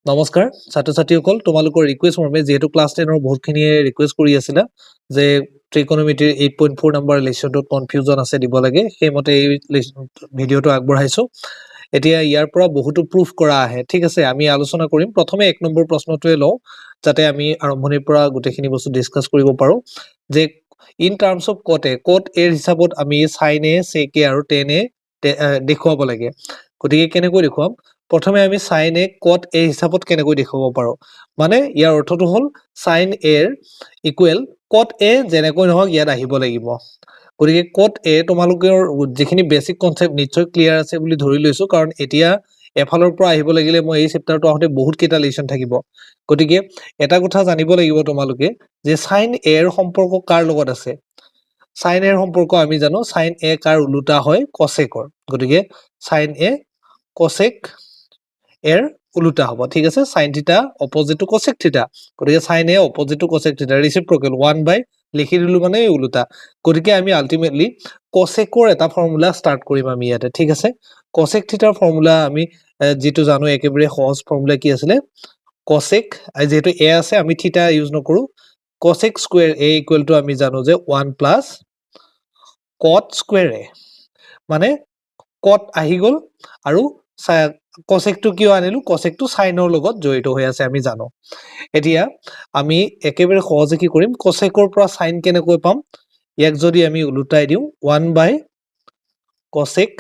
নমস্কাৰ ছাত্ৰ ছাত্ৰীসকল। তোমালোকৰ ৰিকুৱেষ্ট মৰ্মে, যিহেতু ক্লাছ 10ৰ বহুতখিনিয়ে ৰিকুৱেষ্ট কৰি আছিলা যে ত্ৰিকোণমিতিৰ 8.4 নম্বৰ লেচনটোত কনফিউজন আছে, দিব লাগে, সেইমতে এই ভিডিঅ'টো আগবঢ়াইছোঁ। এতিয়া ইয়াৰ পৰা বহুতো প্ৰুফ কৰা আহে, ঠিক আছে? আমি আলোচনা কৰিম। প্ৰথমে 1 নম্বৰ প্ৰশ্নটোৱে লওঁ, যাতে আমি আৰম্ভণিৰ পৰা গোটেইখিনি বস্তু ডিছকাছ কৰিব পাৰোঁ যে in terms of cot A, cot এৰ হিচাপত আমি চাইন এ, চেক এ আৰু টেন এ দেখুৱাব লাগে। গতিকে কেনেকৈ দেখুৱাম? প্ৰথমে আমি চাইন এ কট এ হিচাপত কেনেকৈ দেখুৱাব পাৰোঁ? মানে ইয়াৰ অৰ্থটো হ'ল চাইন এৰ ইকুৱেল কট এ যেনেকৈ নহওক ইয়াত আহিব লাগিব। গতিকে কট এ, তোমালোকৰ যিখিনি বেচিক কনচেপ্ট নিশ্চয় ক্লিয়াৰ আছে বুলি ধৰি লৈছোঁ, কাৰণ এতিয়া এফালৰ পৰা আহিব লাগিলে মই এই চেপ্টাৰটো আহোঁতে বহুত কেইটা লেচন থাকিব। গতিকে এটা কথা জানিব লাগিব তোমালোকে যে চাইন এৰ সম্পৰ্ক কাৰ লগত আছে? চাইন এৰ সম্পৰ্ক আমি জানো, চাইন এ কাৰ ওলোটা হয়? কচেকৰ। গতিকে চাইন এ কচেক এৰ ওলোটা হ'ব, ঠিক আছে? Sin theta opposite to cosec theta। গতিকে sin A opposite to cosec theta, reciprocal one by লিখি দিলো, মানে এই ওলোটা। গতিকে আমি আল্টিমেটলি কচেকৰ এটা ফৰ্মুলা ষ্টাৰ্ট কৰিম আমি ইয়াতে, ঠিক আছে? কচেক থিটাৰ ফৰ্মুলা আমি যিটো জানো, একেবাৰে সহজ ফৰ্মুলা কি আছিলে? কচেক, যিহেতু এ আছে, আমি থিটা ইউজ নকৰোঁ। Cosec square A equal to আমি জানো যে one plus cot square A। মানে কট আহি গ'ল আৰু কচেকটো কিয় আনিলো? কচেকটো চাইনৰ লগত জড়িত হৈ আছে, আমি জানো। এতিয়া আমি একেবাৰে সহজে কি কৰিম? কচেকৰ পৰা চাইন কেনেকৈ পাম? ইয়াক যদি আমি ওলোটাই দিওঁ, one by cosec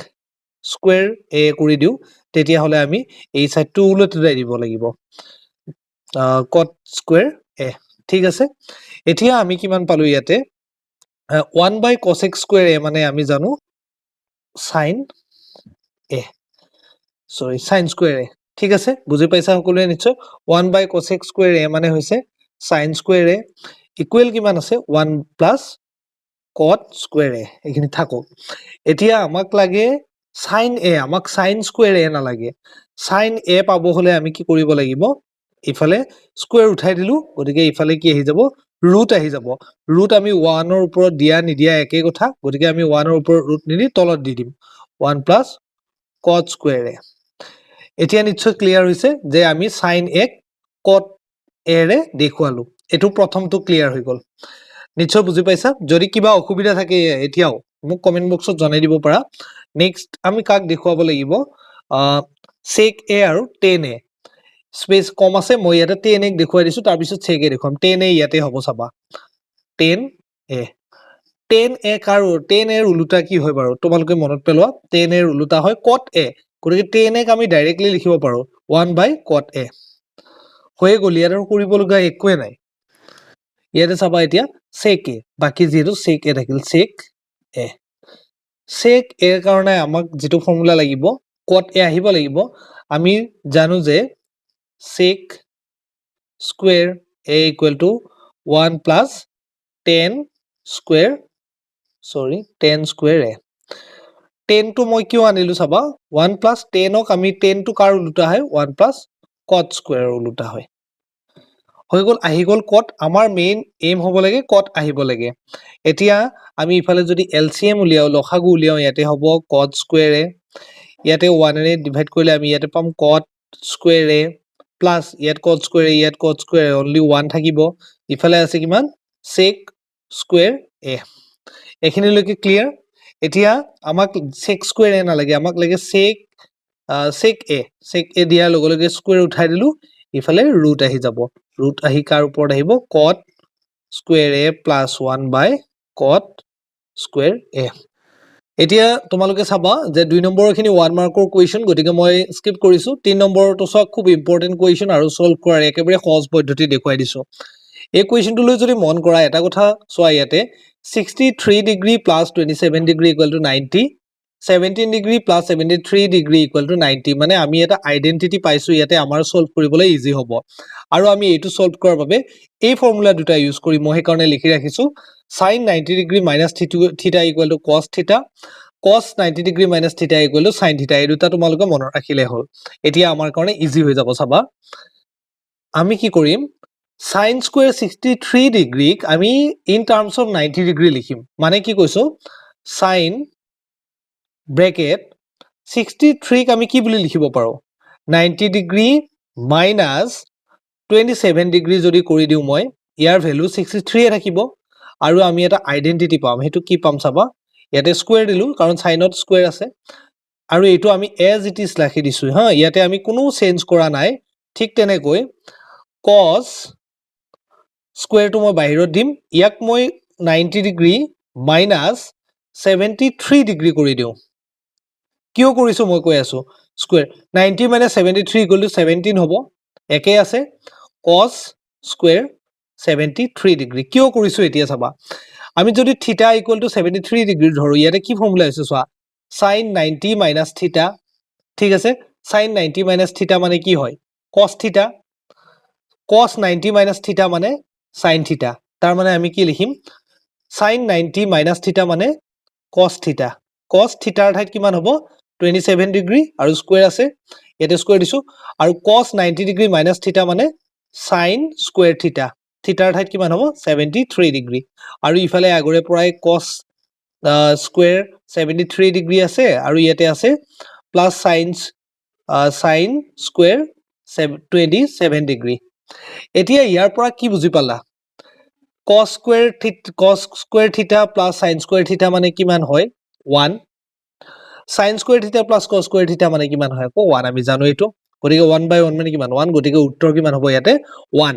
square A কৰি দিওঁ, তেতিয়াহ'লে আমি এই চাইডটো ওলোটাই দিব লাগিব, কট স্কুৱেৰ এ, ঠিক আছে? এতিয়া আমি কিমান পালো ইয়াতে? One by cosec square A মানে আমি জানো sin A, sorry, sin square A, ঠিক আছে? বুজি পাইছা সকলোৱে নিশ্চয়। One by cosec square A মানে হৈছে চাইন স্কুৱেৰ এ। ইকুৱেল কিমান আছে? One plus cot square A। এইখিনি থাকক। এতিয়া আমাক লাগে চাইন এ, আমাক চাইন স্কুৱেৰ এ নালাগে। চাইন এ পাব হ'লে আমি কি কৰিব লাগিব? ইফালে স্কুৱেৰ উঠাই দিলো, গতিকে ইফালে কি আহি যাব? ৰুট আহি যাব। ৰুট আমি ওৱানৰ ওপৰত দিয়া নিদিয়া একেই কথা। গতিকে আমি ওৱানৰ ওপৰত ৰুট নিদি তলত দি দিম one plus cot square A। এতিয়া নিশ্চয় ক্লিয়াৰ হৈছে যে আমি চাইন এক কট এৰে দেখুৱালো। এইটো প্ৰথমটো ক্লিয়াৰ হৈ গ'ল, নিশ্চয় বুজি পাইছা। যদি কিবা অসুবিধা থাকে এতিয়াও, মোক কমেণ্ট বক্সত জনাই দিব পাৰা। নেক্সট আমি কাক দেখুৱাব লাগিব? চেক এ আৰু টেন এ। স্পেচ কম আছে, মই ইয়াতে টেন এক দেখুৱাই দিছো, তাৰপিছত চেক এ দেখুৱাম। টেন এ ইয়াতে হ'ব, চাবা। টেন এ, টেন এ কাৰ? টেন এৰ ওলোটা কি হয় বাৰু? তোমালোকে মনত পেলোৱা। টেন এৰ ওলোটা হয় কট এ। গতিকে টেন এক আমি ডাইৰেক্টলি লিখিব পাৰো ওৱান বাই কট এ। হৈয়ে গ'ল, ইয়াত আৰু কৰিবলগীয়া একোৱে নাই। ইয়াতে চাবা, এতিয়া চেক এ বাকী, যিহেতু চেক এ থাকিল। চেক এ, চেক এৰ কাৰণে আমাক যিটো ফৰ্মুলা লাগিব, কট এ আহিব লাগিব। আমি জানো যে sec square A equal to one plus tan square, sorry, tan square A। টেনটো মই কিয় আনিলো চাবা। ওৱান প্লাছ টেনক আমি, টেনটো কাৰ ওলোটা হয়? ওৱান প্লাছ কট স্কুৱেৰৰ ওলোটা হয়। হৈ গ'ল, আহি গ'ল কট। আমাৰ মেইন এইম হ'ব লাগে কট আহিব লাগে। এতিয়া আমি ইফালে যদি এল চি এম উলিয়াওঁ, লসাগু উলিয়াওঁ, ইয়াতে হ'ব কট স্কুৱেৰ এ। ইয়াতে ওৱানেৰে ডিভাইড কৰিলে আমি ইয়াতে পাম কট স্কুৱেৰ এ প্লাছ ইয়াত কট স্কুৱেৰ এ, ইয়াত কট স্কুৱেৰ, অনলি ওৱান থাকিব। ইফালে আছে কিমান? চেক স্কুৱেৰ এ। এইখিনিলৈকে ক্লিয়াৰ? এতিয়া আমাক চেক স্কুৱেৰ এ নালাগে, আমাক লাগে sec A। Sec A দিয়াৰ লগে লগে স্কুৱেৰ উঠাই দিলোঁ, ইফালে ৰুট আহি যাব। ৰুট আহি কাৰ ওপৰত আহিব? Cot square A plus one by cot square A। এতিয়া তোমালোকে চাবা যে 2 নম্বৰখিনি 1 মাৰ্কৰ কুৱেশ্যন, গতিকে মই স্কিপ কৰিছোঁ। 3 নম্বৰটো চোৱা, খুব ইম্পৰ্টেণ্ট কুৱেশ্যন আৰু ছল্ভ কৰাৰ একেবাৰে সহজ পদ্ধতি দেখুৱাই দিছোঁ। এই কুৱেশ্যনটোলৈ যদি মন কৰা, এটা কথা চোৱা, ইয়াতে 63 degree plus 27 degree equal to 90, 17 degree plus 73 degree equal to 90। মানে আমি এটা আইডেণ্টিটি পাইছোঁ ইয়াতে, আমাৰ ছল্ভ কৰিবলৈ ইজি হ'ব। আৰু আমি এইটো ছল্ভ কৰাৰ বাবে এই ফৰ্মুলা দুটা ইউজ কৰিম। মই সেইকাৰণে লিখি ৰাখিছোঁ, sin 90 degree minus theta equal to cos theta, cos 90 degree minus theta equal to sin theta। এই দুটা তোমালোকে মনত ৰাখিলে হ'ল। এতিয়া আমাৰ কাৰণে ইজি হৈ যাব। চাবা, আমি কি কৰিম? চাইন স্কুৱেৰ 63 ডিগ্ৰীক আমি in terms of 90 degree লিখিম। মানে কি কৈছোঁ? চাইন ব্ৰেকেট 63ক আমি কি বুলি লিখিব পাৰোঁ? 90 ডিগ্ৰী। মাইনাছ 27 ডিগ্ৰী যদি কৰি দিওঁ মই, ইয়াৰ ভেলু 63য়ে থাকিব আৰু আমি এটা আইডেণ্টিটি পাম। সেইটো কি পাম চাবা। ইয়াতে স্কুৱেৰ দিলোঁ, কাৰণ চাইনত স্কুৱেৰ আছে আৰু এইটো আমি এজ it is ৰাখি দিছোঁ। হা, ইয়াতে আমি কোনো চেঞ্জ কৰা নাই। ঠিক তেনেকৈ কছ স্কুৱেৰটো মই বাহিৰত দিম। ইয়াক মই 90 degree minus 73 degree কৰি দিওঁ। কিয় কৰিছোঁ মই কৈ আছোঁ। Square 90 minus 73 equal to 17 হ'ব, একেই আছে, কছ স্কুৱেৰ 73 ডিগ্ৰী। কিয় কৰিছোঁ এতিয়া চাবা। আমি যদি theta equal to 73 degree ধৰোঁ, ইয়াতে কি ফৰ্মুলা হৈছে চোৱা, চাইন 90 মাইনাছ থিটা, ঠিক আছে? চাইন 90 মাইনাছ থিটা মানে কি হয়? Cos theta. Cos 90 minus theta মানে চাইন থিটা। তাৰ মানে আমি কি লিখিম? চাইন 90 মাইনাছ থিটা মানে কছ থিটা। কছ থিটাৰ ঠাইত কিমান হ'ব? 27 ডিগ্ৰী আৰু স্কুৱেৰ আছে, ইয়াতে স্কুৱেৰ দিছোঁ। আৰু cos 90 degree minus theta মানে চাইন স্কুৱেৰ থিটা। থিটাৰ ঠাইত কিমান হ'ব? 73 ডিগ্ৰী। আৰু ইফালে আগৰে পৰাই cos square 73 degree আছে আৰু ইয়াতে আছে plus sine square 27 degree. এতিয়া ইয়াৰ পৰা কি বুজি পালা? Cos square theta plus sine square theta মানে কিমান হয়? One. Sine square theta plus cos square theta মানে কিমান হয়? আকৌ ওৱান, আমি জানো এইটো। গতিকে ওৱান বাই ওৱান মানে কিমান? ওৱান। গতিকে উত্তৰ কিমান হ'ব ইয়াতে? ওৱান।